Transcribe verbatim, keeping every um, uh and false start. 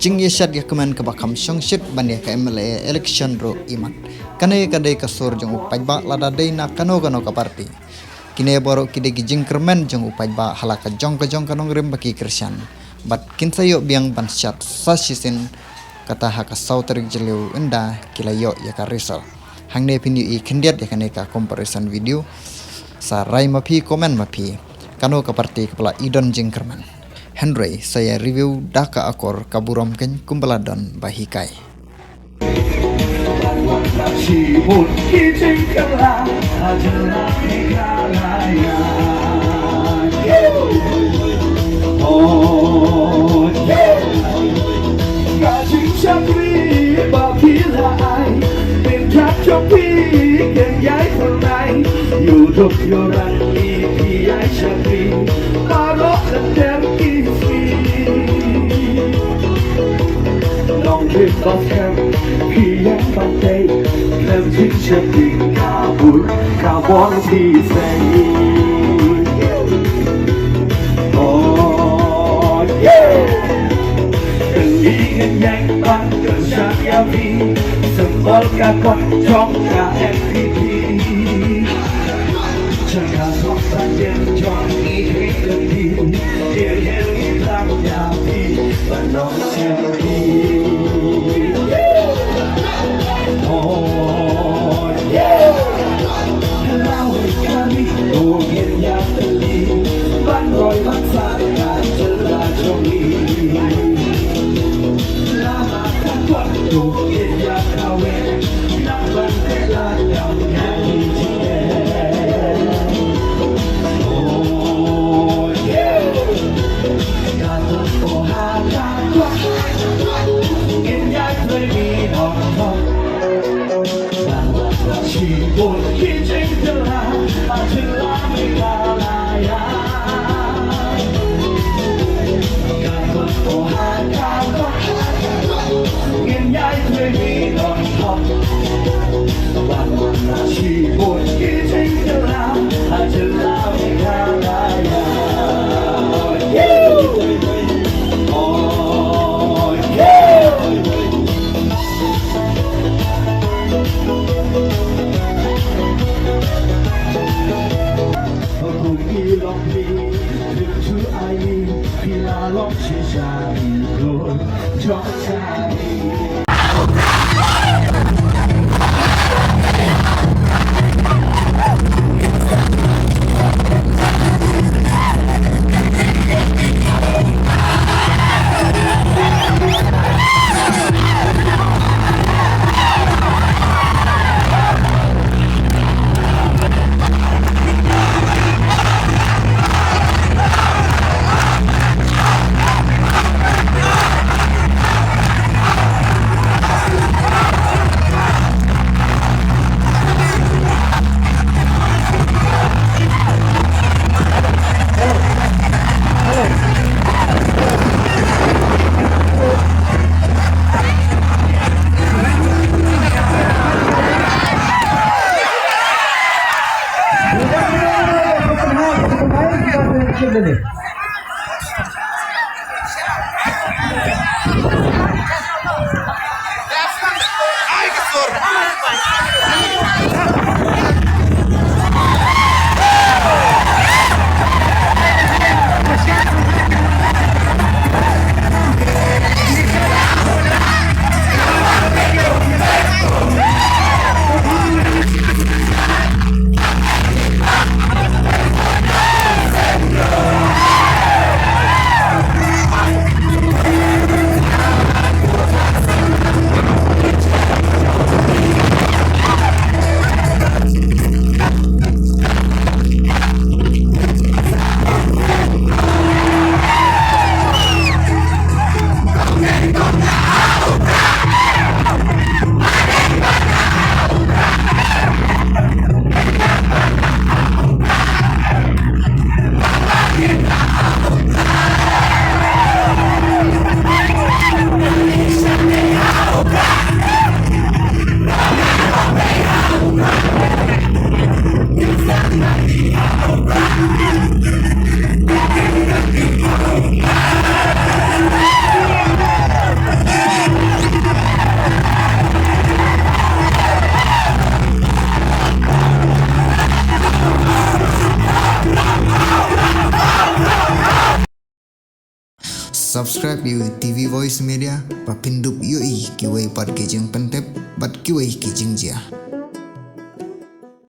jingïashet ïakmen kaba kham shongshit ban ïa ka M L A election ruh imat. Kane ka dei ka sur jong u paidbah lada dei na kano kano ka party. Kine baroh ki dei ki jingkyrmen jong u paidbah ha la ka jong ka jong ka nongrim bad ki kyrshan. Bad kin sa ïoh biang ban shat sa shisien, kata ha ka saw tarik Jylliew ynda ki la ïoh ïa ka result. Hangne phin ïohi khyndiat ïa kane ka comparison video. Sa rai ma phi, comment ma phi, kano ka party kaba la i don jingkyrmen. Hynrei sa ïa review da ka akor ka burom kein kumba la don ba hikai. Symbol ka kot jong ka N P P. Jaka sok sa jem jong i hei lem di. Dir hel i tang ya pi. Banong M P. Oh, yeah. Hello, kami, oh, yeah, yeah, beli. Ban roi, ban sa, ya, jela, jong i. Lama, ka, kwa, oh, yeah, yeah, kawe. Subscribe ïa u TV Voice Media ba phin dup ïohi kiwei pat ki jingpyntip bad kiwei ki jingjia.